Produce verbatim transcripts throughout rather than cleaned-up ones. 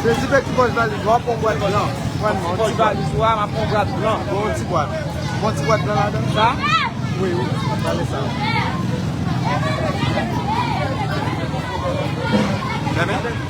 Dezipe ti pòch valiz ou a, pran yon bwat blan. Pran yon ti pòch valiz ou a, m ap pran yon bwat blan. Bon, yon ti bwat. Bon, ti bwat blan ladan. Sa? Wi, wi, m ap pale sa. Renmen?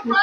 Ou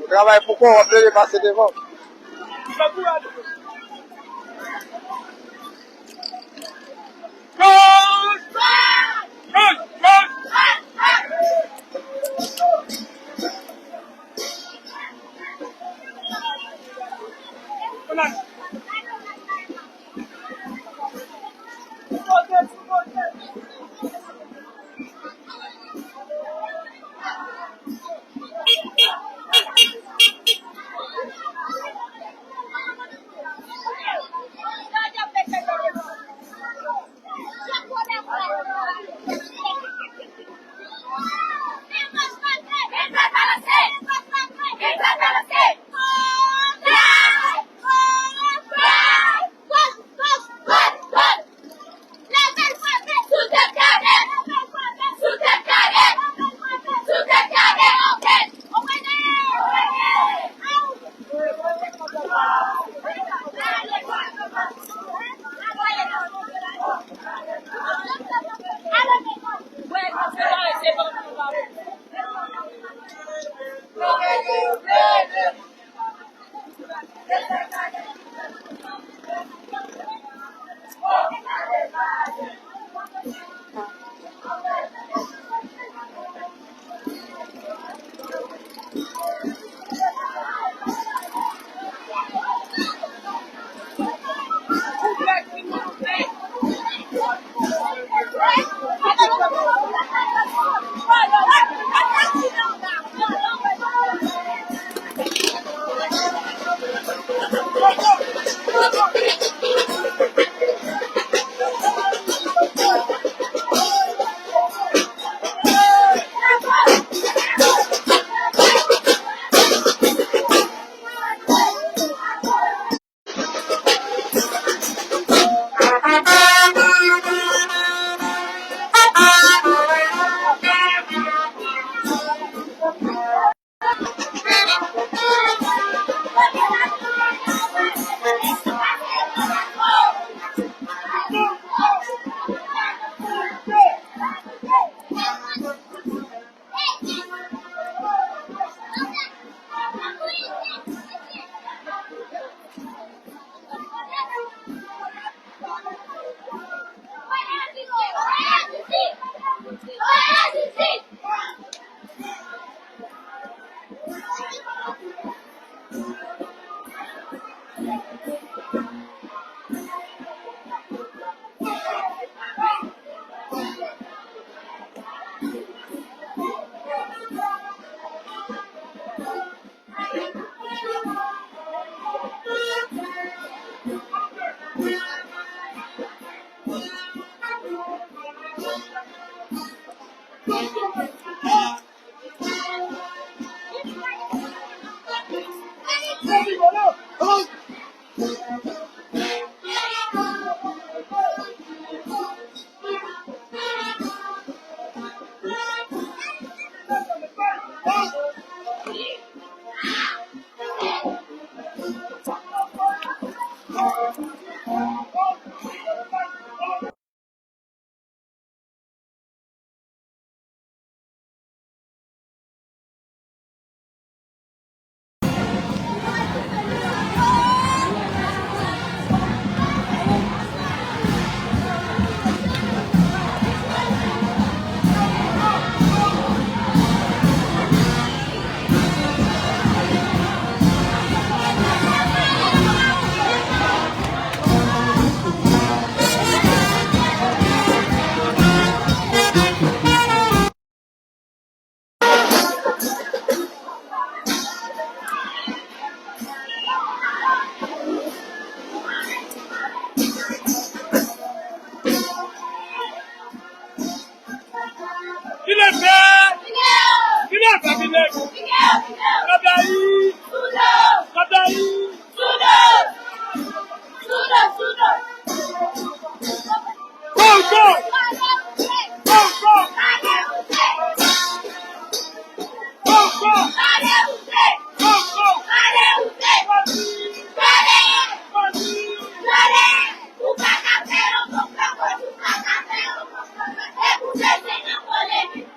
travay pou kò w, w ap plede pase devan. N ap blayi! N ap blayi! Sou do! Sou do, sou do! Kongo! Kongo! Kongo! Kongo! Ou pa ka fè yon konplo, ou pa ka fè yon konplo. E pou jete nan polemik.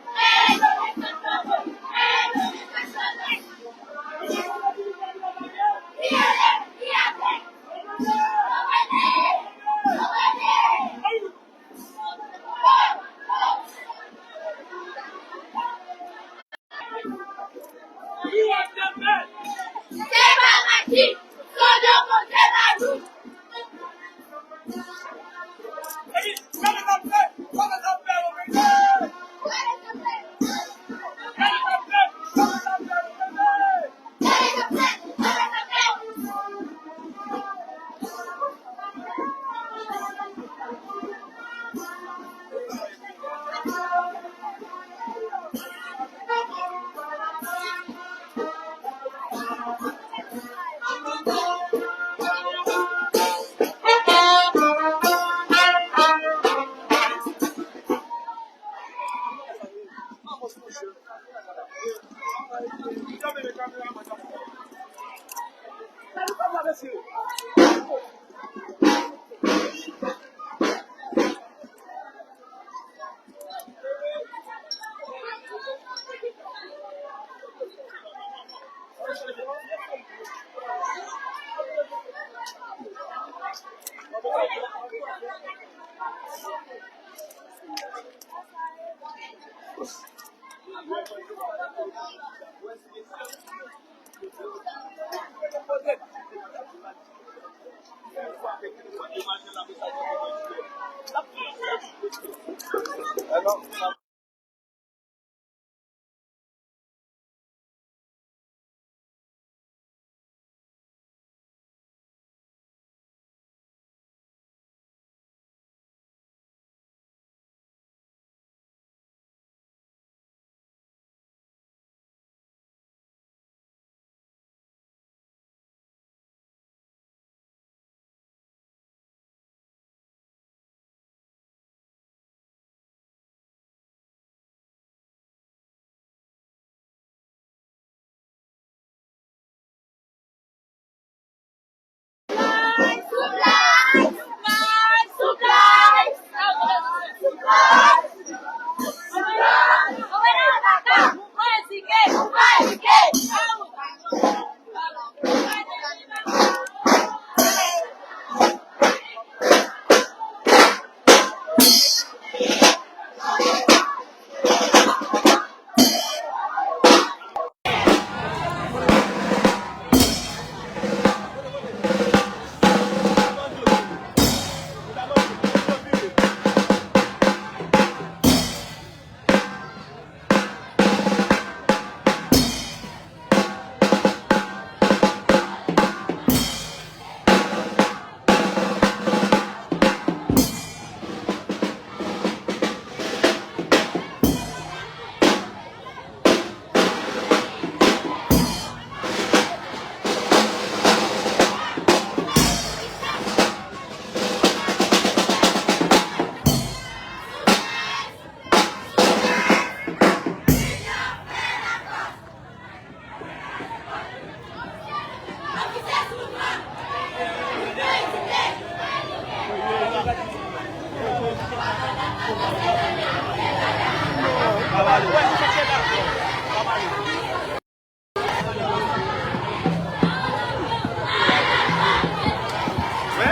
Wè,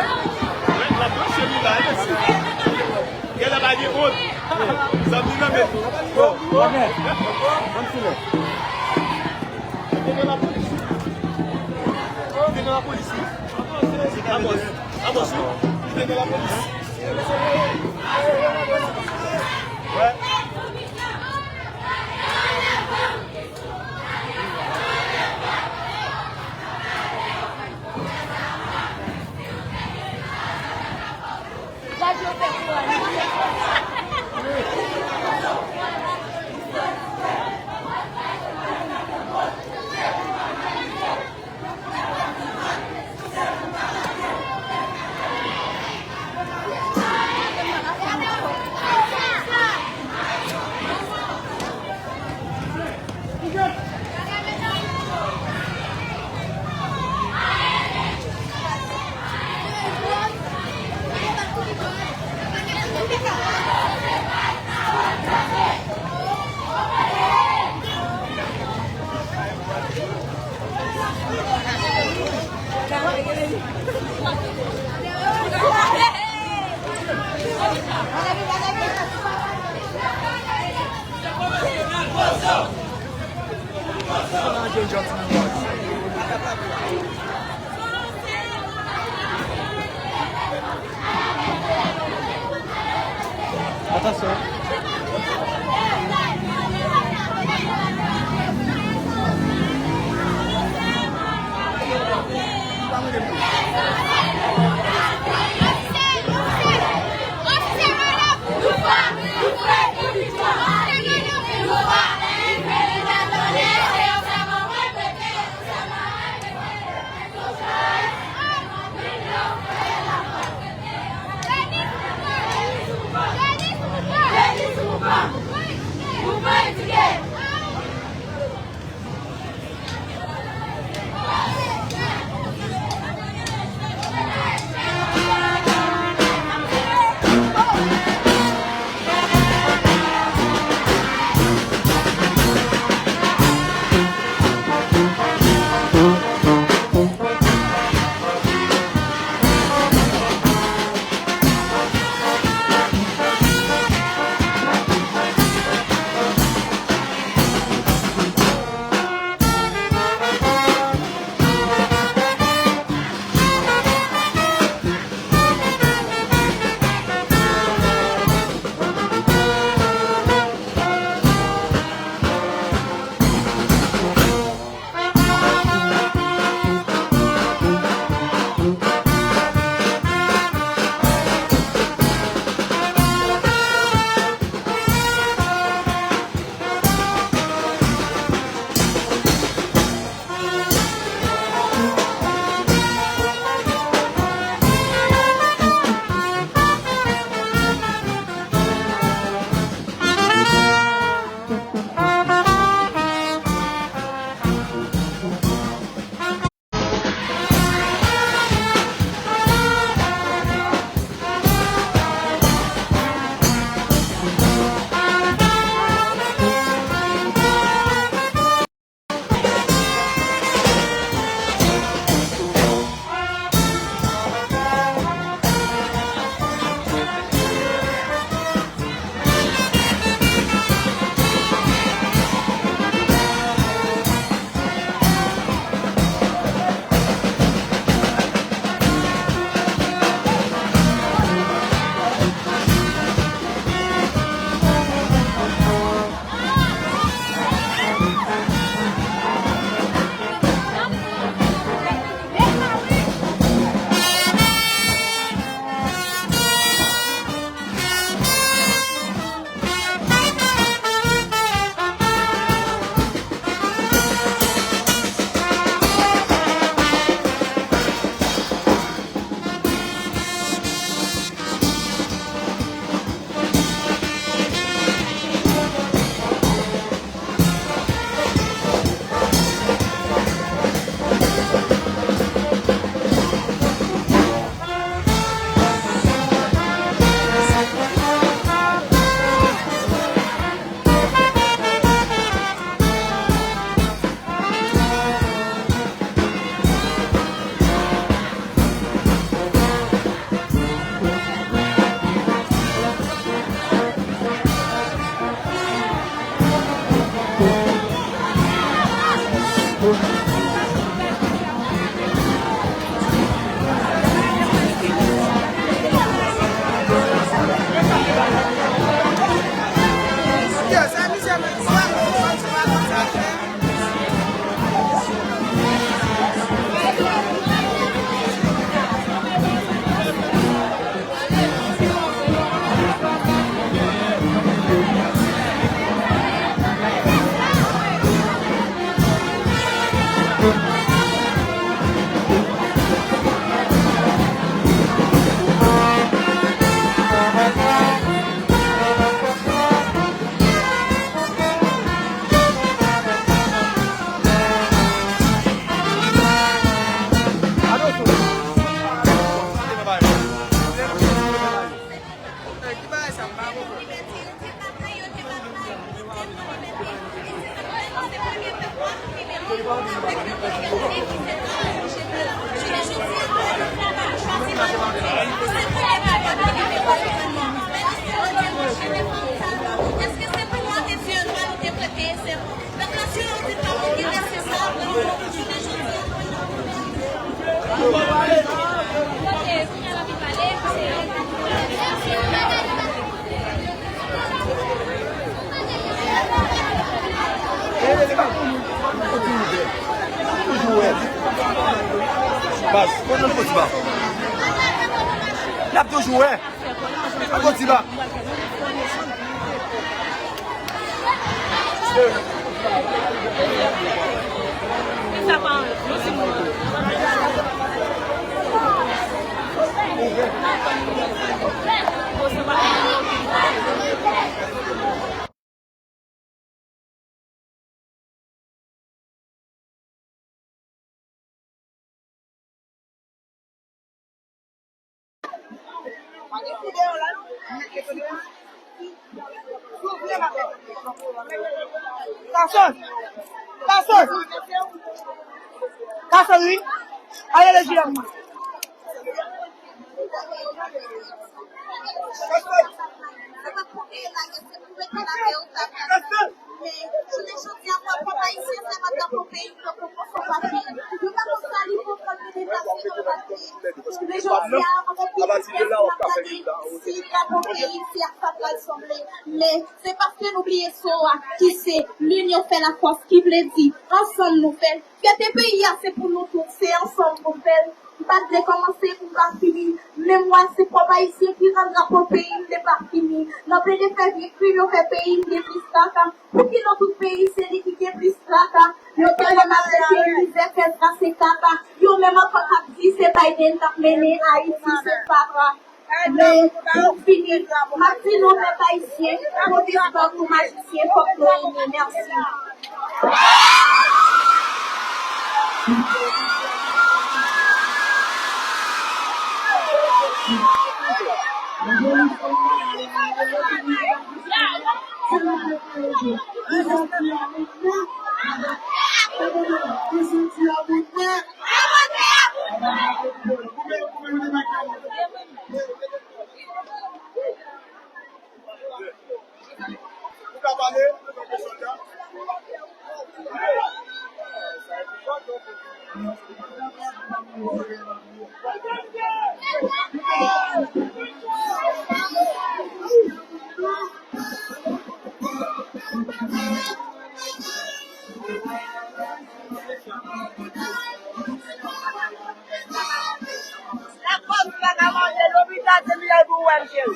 wè, l ap branche nou la, wi, mesye. Genlè pa gen wont. Zanmi nan men nou. Bon, bon, bon. Bon, silans. Li te nan lapolis, wi. Li te nan lapolis, wi. Amos, Amos, wi. Li te nan lapolis. Wè. Èske se pou mande Dye ann ba nou te prete sèman? Nan ka si yo di pa moun ki lese sa, Toujou wè. Baz, konn nou Kotiba. N ap toujou wè. Kotiba. Kason! Kason! Kason, wi! Ale leji la mwen. Men, jounen jodi a, pèp ayisyen se pa drapo peyi yo poko fè papye. Yo pa konn sa li poko l te deplase nan papye. Men jodi a, avèk li, n ap gade si drapo peyi isi a sa pral sanble. Men, se paske nou bliye so a, ki se l'union fait la force, ki vle di, ansanm nou fè l. Fyète peyi a se pou nou tout, se ansanm pou n fè l. M pa t vle kòmanse pou m pa fini, men m wè se pòv ayisyen ki rann drapo peyi m deplase fini. Nan plede fè vye krim yo fè peyi m gen plis traka. Pouki nan tout peyi se li ki gen plis traka? Yo tèlman maltrete, mizè fè trase kaka. Yo menm ankò k ap di se Biden k ap mennen Ayiti, se fatra. Men, pou m fini, m ap di nou, pèp ayisyen, pwotestan kou majisyen, fòk nou ini. Mèsi. Lakòz ou pa ka manje lopital se miyè pou ou wè l, cheri.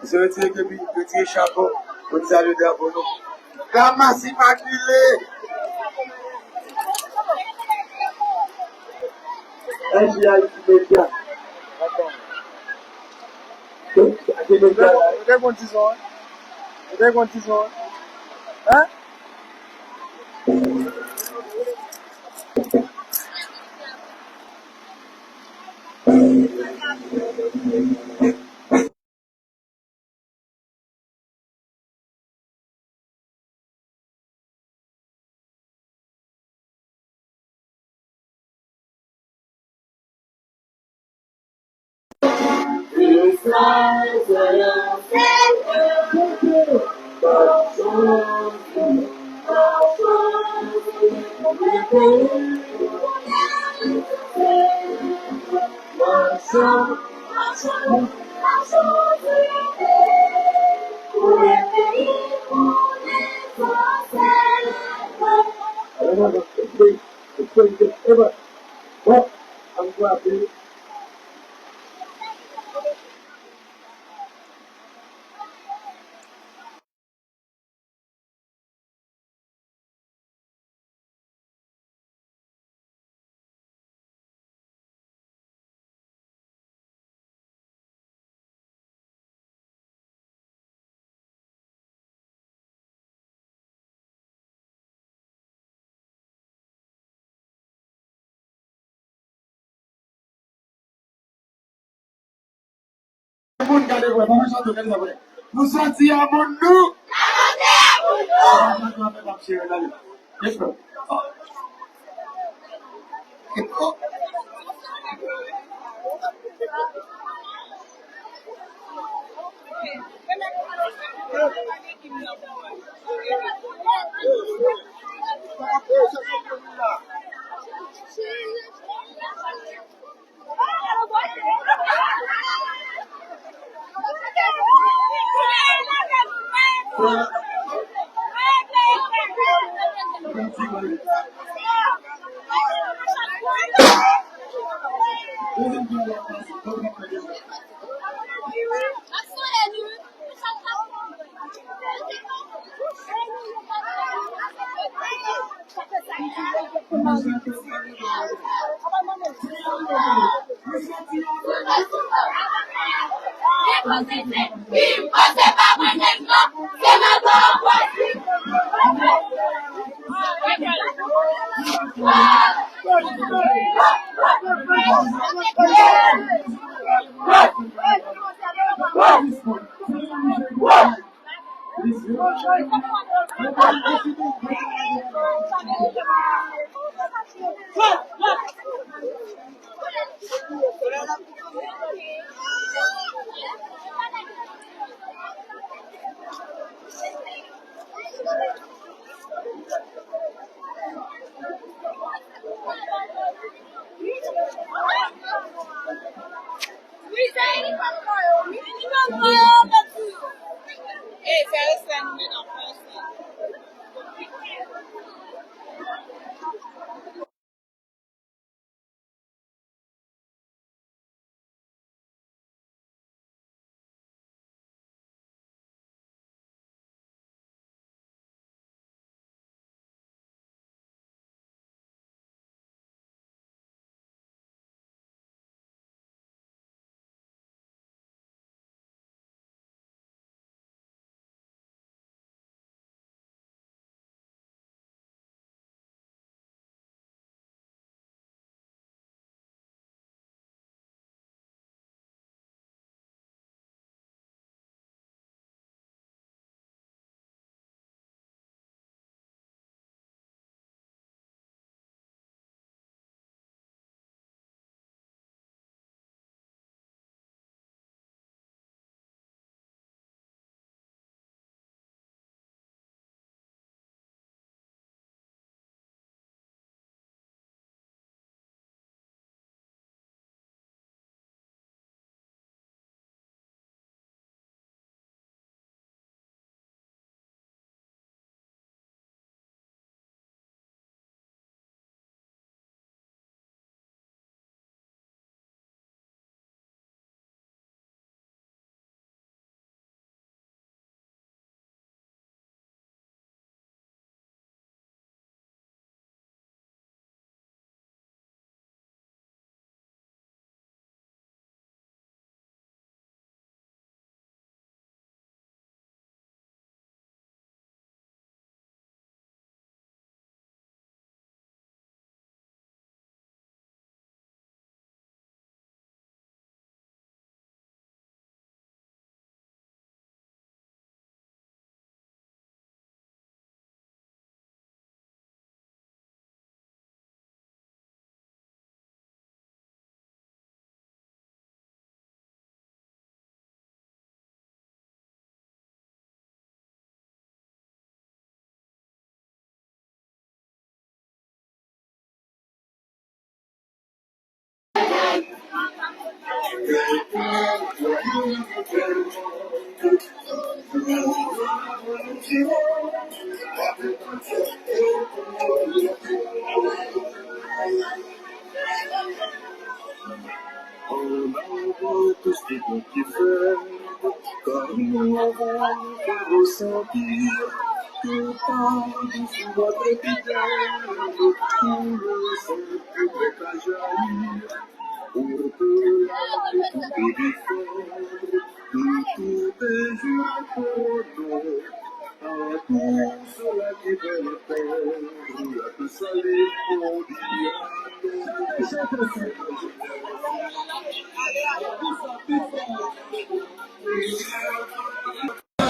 Misye retire kepi, retire chapo, pou n salye drapo nou. Damas Imakile! N J Ayiti Medya. Ou te konn dizon, wi. Ou te konn dizon, wi. Hein? Moun gade vre, pa mechan tou, gade sa vre. Nou sòti a moun nou. Ann aklame m ap cheri, ale. Let's go.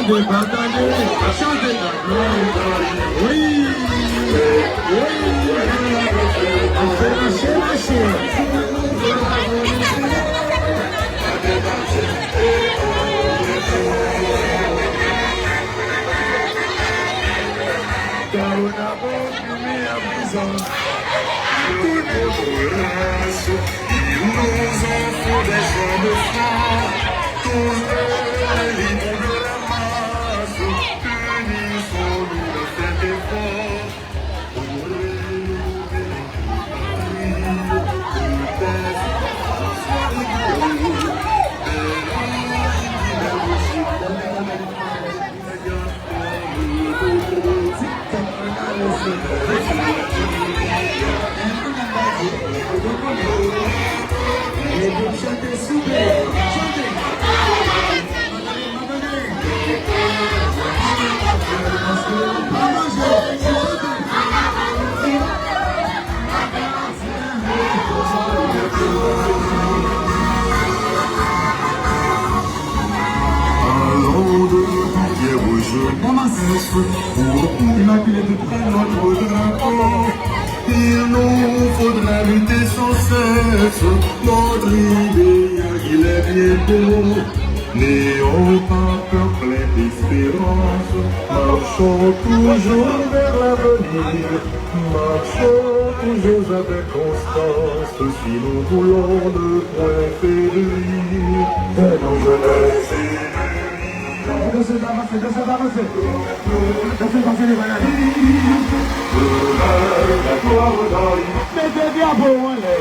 Deba tande, chante. Wi, wi. Mache, mache, mache. Kawona bon, tounen ras, ils nous en font des champs de froid, tous des libres de la masse, unissons-nous dans cet effort pour rénover notre patrie, pour faire souffrir les guerriers, les Allons de pierre au jeu, pour imaculer de près notre drapeau. Il nous faudra lutter sans cesse, notre idéal il est bientôt. N'ayons pas peur, plein d'espérance, marchons toujours vers l'avenir, marchons toujours avec constance, si nous voulons ne point faiblir. Vers nos jeunesses. Danse, danse, danse, danse. Danse, danse, danse. Mete drapo anlè.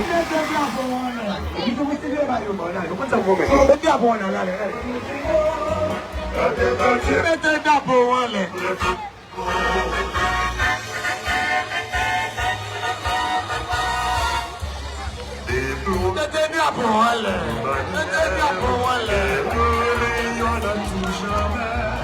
Mete drapo anlè. Epi kòmanse leve yo, yo konn sa pou mwen. Mete drapo anlè, anlè, anlè. Mete drapo anlè. Mete drapo anlè. Mete drapo anlè.